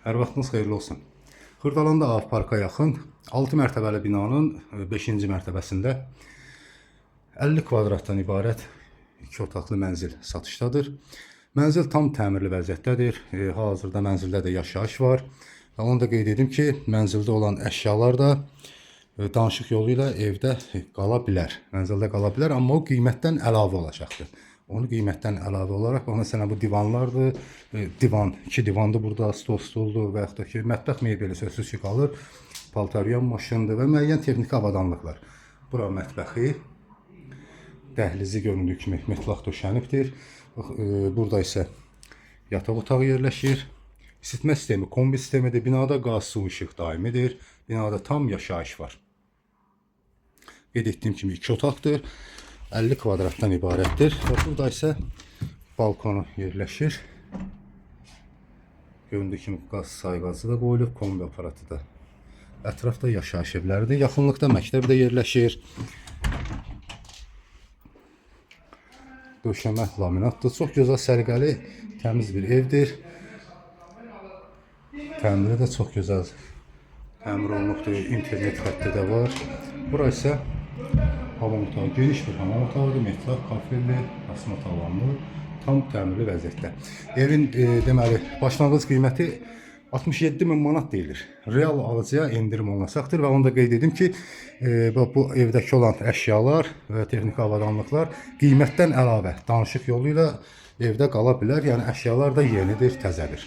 Hər vaxtınız xeyirli olsun. Xırdalanda Av Parka yaxın 6 mərtəbəli binanın 5-ci mərtəbəsində 50 kvadratdan ibarət 2 otaqlı mənzil satışdadır. Mənzil tam təmirli vəziyyətdədir. Hal-hazırda mənzildə də yaşayış var. Və onu da qeyd edim ki, mənzildə olan əşyalar da danışıq yolu ilə evdə qala bilər. Mənzildə qala bilər, amma o qiymətdən əlavə olacaqdır. Onu qiymətdən əlavə olaraq, bax məsələn bu divanlardır, divan, iki divandır burada, stol stuldur və yaxud da ki, mətbəx mebeli sözsüz ki qalır, paltaryan maşındır və müəyyən texniki avadanlıqlar. Bura mətbəxi, dəhlizi göründüyü kimi metlaq döşənibdir. Bax, burada isə yataq otağı yerləşir. İsitmə sistemi kombi sistemidir. Binada qaz, su, işıq daimidir. Binada tam yaşayış var. Qeyd etdiyim kimi iki otaqdır. 50 kvadratdan ibarətdir. Və burada isə balkonu yerləşir. Göründüyü kimi qaz sayğacı da qoyulub, kombi aparatı da. Ətrafda yaşayış evləridir. Yaxınlıqda məktəb də yerləşir. Döşəmə laminatdır. Çox gözəl, səliqəli, təmiz bir evdir. Təmiri də çox gözəl təmir olunubdur. İnternet xətti də var. Bura isə hamam otağı, geniş bir hamam otağıdır. Metlaq, kafelli, asma tavanlı, tam təmirli vəziyyətdə. Evin deməli başlanğıc qiyməti 67 min manat deyilir. Real alıcıya endirim olunacaqdır və onu da qeyd edim ki, bu evdəki olan əşyalar və texniki avadanlıqlar qiymətdən əlavə danışıq yolu ilə evdə qala bilər. Yəni əşyalar da yenidir, təzədir.